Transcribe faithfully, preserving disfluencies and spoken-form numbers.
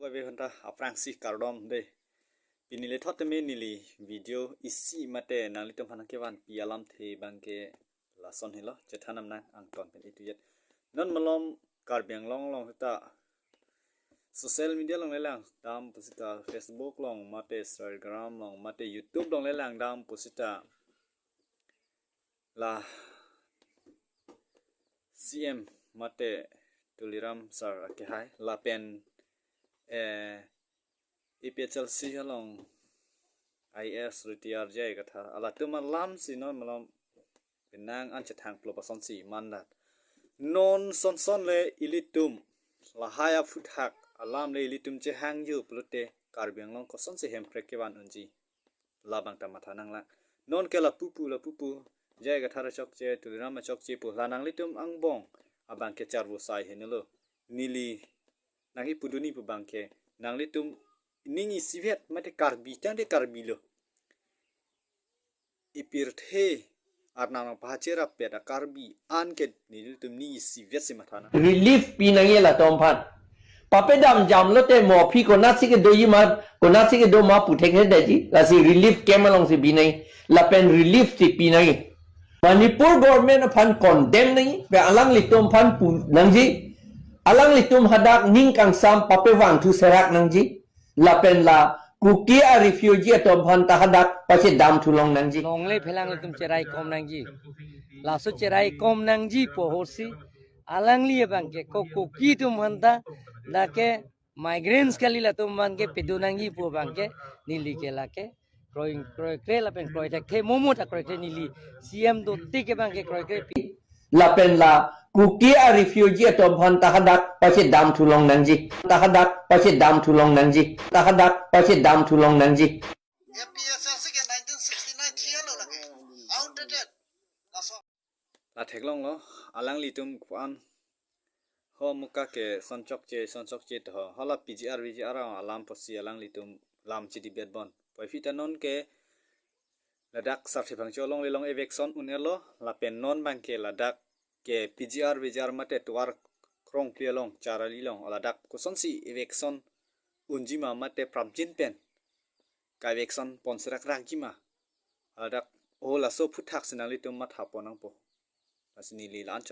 Ave hunta aphrangsi kardom de. Pini le thot teme neli video isi mate nanglitum aphan kevanpi alamthe abangke lason helo, chethan nang angton pen itu yet. Non malom Karbi Anglong along ta social media along le langdam pusita, Facebook along mate Instagram along mate YouTube along le langdam pusita la C M mate Tuliram sir akehai lapen eh, A P H L C along I A S retire J I Kathar alatum alamsi non malom penang an chethang plo pasonsi mandat. Non sonson le ilitum lahai aphuthak alam le ilitum chehangjo pulote Karbi Anglong kosonsi hemprek kevan unji, labang ta matha nanglang. Non ke lapu pu lapu pu, J I Kathar achokche, Tuliram achokche pu la nanglitum angbong abangke charvo sai henlo. Neli nanghi puduni pu abangke nanglitum ning isivet mate Karbi tangte Karbi lo. Ipirthe Arnam nangpahacherapet a-Karbi an ke nelitum ning isivetsi matha nang. Relief pi nangji latum aphan. Pape dam jam lote mo aphi konatsi kedoji ma, konatsi kedo ma pu thekthe detji. Lasi relief camp alongsi bi nangji. Lapen relief si pi nangji. Manipur government aphan condemn nangji. Pe alanglitum aphan pu nangji. Alanglitum hadak ning kangsam pape vangthu serak nangji. Lapen la Kuki a-refugee atum aphan ta hadak pachedam thulong nangji. Longle phelang atum cherai kom nangji. Laso cherai kom nangji pu ahutsi alangli abangke ko Kuki atum aphan ta lake migrants kali latum aphan ke pedo nangji pu abangke neli ke lake kroi kroi kre lapen kroi thekthe, momo ta kroi thekthe, neli C M dotik abangke kroi kre pi. Lapen la Kuki a-refugee atum aphan ta hadak pachedam thulong nangji. Ta hadak pachedam thulong nangji. Ta hadak pachedam thulong nangji. A P H L C ke nineteen sixty-nine thia lo lake. Outdated. Laso. La theklonglo, alanglitum ko-an ho muka ke son chokche, son chokche to ho. Hala P G R, V G R alam pusi alanglitum lam chidi bet bon. Puvoiphit ta non ke ladak Sarthe Phangcho along le long eviction un-elo, lapen non abangke ladak ke P G R, V G R mate tovar krongphli along, Charali along, ladak kosonsi eviction unji ma mate prapjin pen ka-eviction pon serak rakji ma. Ladak o laso aphuthak si nanglitum matha pon nangpo. Lasi neli la-anchot.